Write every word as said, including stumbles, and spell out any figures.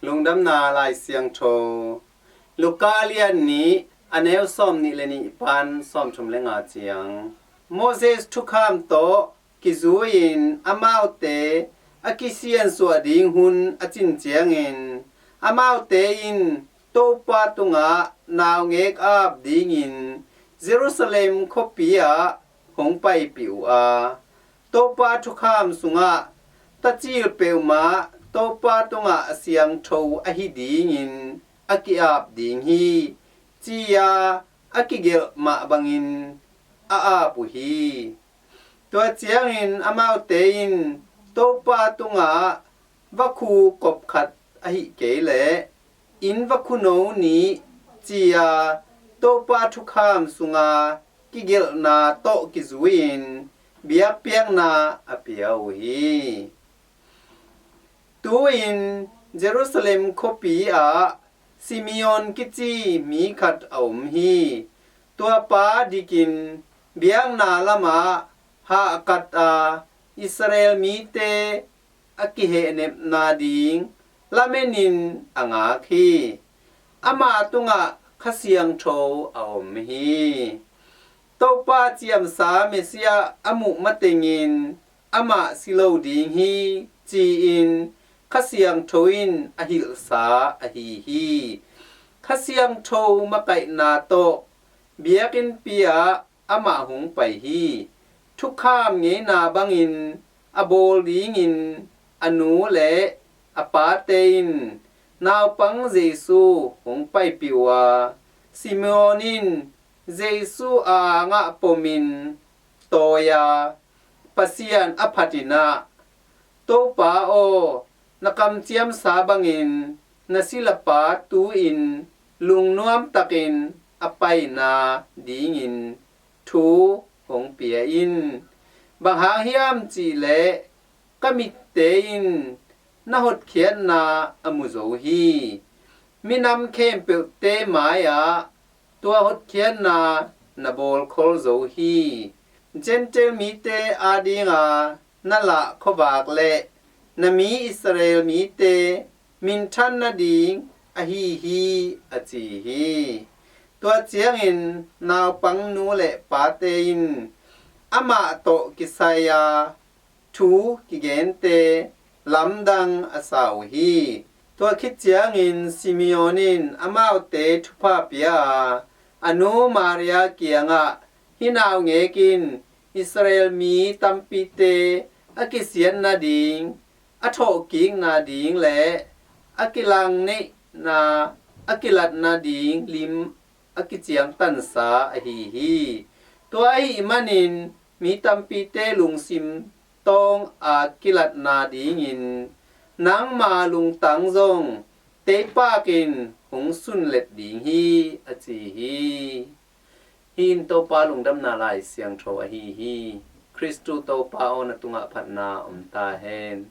Lungdamna Lai Siangtho, Luka lian nih, a neu sawm nih le nih pan sawm thum le nga ciang. Moses thukham tawh kizui-in amaute a kisiansuah ding hun a cin ciangin, amaute in Topa tungah naungek a ap dingin Jerusalem khuapi ah hong paipih uh a, Topa thukham sungah, "Tacil peuhmah Topa tungah a siangtho ahi dingin a ki-ap ding hi," ci-a a kigelh mah bangin a ap uh hi. Tua ciangin amaute in Topa tungah vakhu kop khat ahih kei leh inn vakhuno nih ci-a Topa thukham sunga kigelhna tawh kizui-in biakpiakna a pia uh hi. Tu-in Jerusalem khuapi ah Simeon kici mi khat a om hi. Tua pa dikin biakna lamah hahkat a, Israel mite a kihehnepna ding lamenin a ngak hi. Ama tungah Kha Siangtho a om hi. Topa ciamsa Messiah a muh matengin amah si lo ding hi, ci-in Kha Siangtho in a hilhsa ahi hi. Kha Siangtho makaihna tawh biakinnpi ah amah hong pai hi. Thukham ngeina bangin a bawl dingin a nu le a pate in naupang Jesu hong paipih uh a, Simeon in Jesu a angah pomin tawi-a Pasian a phatin ah, "Topa aw, na kamciamsa bangin na silapa tu-in lungnuamtakin a paina dingin thu hong pia in. Bang hang hiam cih leh ka mitte in na hotkhiatna a mu zo hi. Minam khempeuhte mai-ah tua hotkhiatna na bawlkhol zo hi. Gentile mite adinga na lah khuavak le na mi Israel mite minthan nading ahi hi," a ci hi. Tua ciangin naupang nu le pate in amah tawh kisai-a thu kigente lamdang a sa uh hi. Tua khit ciangin Simeon in amaute thupha pia a, a nu Maria kiangah, "Hih naungek in Israel mi tampite a kisiat nading, a thawhkik nading le a kilangneihna a kilat nading lim a kiciangtansa ahi hi. Tua ahih manin mi tampite lungsim tawng a kilatna dingin nangma lungtang zong teipakin hong sunlet ding hi," a ci hi. Hih in Topa Lungdamna Lai Siangtho ahi hi. Khristu Topa aw, na tungah phatna om ta hen.